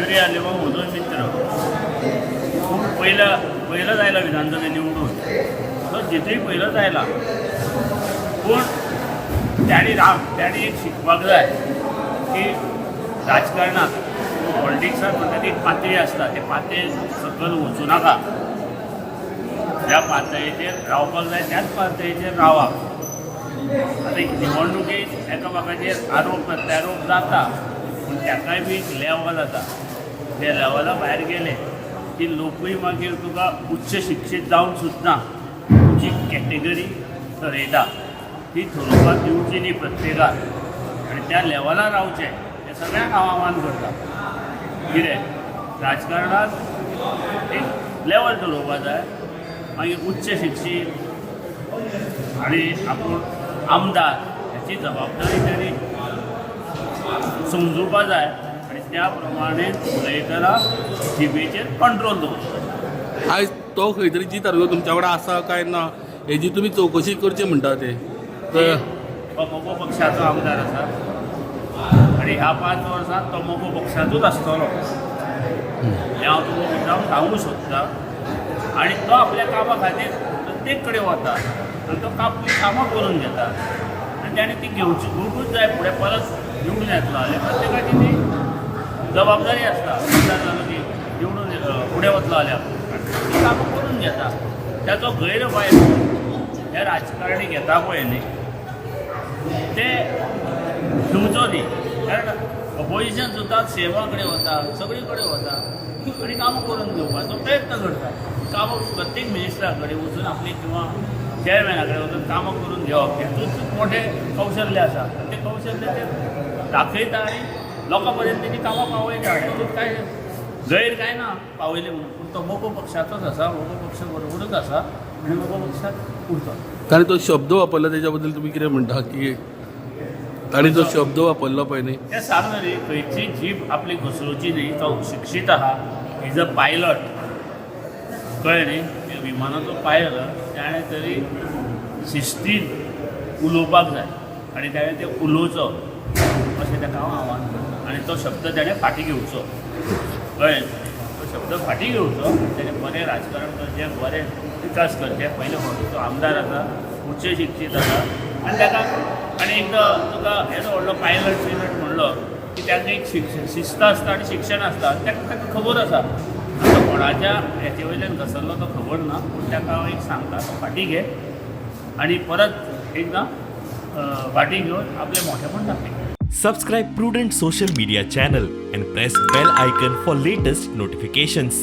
युरी आलेमांव म्हजो मित्र, पूण पयला पयलोच आयला विधानसभेत निवडून. तो जितूय पयलोच आयला, पूण ताणी एक शिकपाक जाय की राजकारणात, पॉलिटिक्सात म्हणटा ती एक पातळी आसता. ते पातळी सकयल वचूं नाका. ज्या पातळेचेर रावपाक जाय त्याच पातळेचेर रावाप. आतां निवडणुकेत एकामेकाचेर आरोप प्रत्यारोप जाता, पूण ताकाय बी एक लेवल आसा. त्या लेवला भायर गेले की लोकूय मागीर तुका उच्च शिक्षीत जावन सुद्दां तुजी कॅटेगरी थरयता. ती थरोवपाक दिवची न्ही प्रत्येकाक आनी त्या लेवलार रावचें हें सगळ्यांक हांव आव्हान करता. कितें, राजकारणात एक लेवल थरोवपा जाय. मागीर उच्च शिक्षीत आनी आपूण आमदार ह्याची जबाबदारी ताणी समजुपा जाय आनी त्या प्रमाणे उलयतना जिबेचेर कंट्रोल दवरचो. आयज तो खंय तरी जीत आरगो तुमच्या वांगडा आसा काय ना हेजी तुमी चवकशी करची म्हणटा ते तर. तो मगो पक्षाचो आमदार आसा आनी ह्या 5 वर्सांत तो मगो पक्षांतूच आसतलो हें हांव तुमकां मुद्दाम सांगूंक सोदतां. आनी तो आपल्या कामा खातीर प्रत्येक कडेन वता आनी तो आपलीं कामां करून घेता आनी ताणें ती घेवची घेवकूच जाय. फुडें परत निवडून येतलो जाल्यार प्रत्येकाची ती जबाबदारी आसता. आमदार जालो की निवडून फुडें वतलो जाल्यार ती कामां करून घेता. ताचो गैरफायदो हे राजकारणी घेता पळय न्ही, ते घेवचो न्ही, कारण अपोजिशन सुद्दां सेवा कडेन वता, सगळी कडेन वता आनी कामां करून घेवपाचो प्रयत्न करता. कामां प्रत्येक मिनिस्टरा कडेन वचून आपली किंवा चेअरमॅना कडेन वचून कामां करून घेवप हेतूंत मोठें कौशल्य आसा आनी तें कौशल्य ते दाखयता आनी लोकां पर्यंत तेजी कामां पावयता. हेतूंत कांय गैर कांय ना पावयले म्हणून. पूण तो मगो पक्षाचोच आसा, मगो पक्ष बरोबरूच आसा आनी मगो पक्षात उरतो. ताणें तो शब्द वापरला तेच्या बद्दल तुमी कितें म्हणटा की ताणें जो शब्द वापरलो पळय न्ही? तें सांगलें न्ही, खंयची जीप आपली घसरोवची न्ही. तो शिक्षीत आहा, is a pilot, कळ्ळें न्ही? ते विमानाचो पायलट, ताणें तरी शिस्तीन उलोवपाक जाय आनी ताणें तें उलोवचो अशें ताका हांव आव्हान करतां. आनी तो शब्द ताणें फाटीं घेवचो, कळ्ळें? तो शब्द फाटीं घेवचो. ताणें बरें राजकारण करचें, बरें विकास करचे. पयले फावटी तो आमदार आसा, उच्च शिक्षीत आसा आनी ताका आनी एकदां तुका येदो व्हडलो पायलट बियलट म्हणलो की ताका एक शिक्षण शिस्त आसता आनी शिक्षण आसता. ताका ताका खबर आसा. आतां कोणाच्या हेचे वयल्यान घसरलो तो खबर ना, पूण ताका हांव एक सांगता, तो फाटीं घे आनी परत एकदां फाटीं घेवन आपलें मोठेपण दाखय. Subscribe Prudent Social Media channel and press bell icon for latest notifications.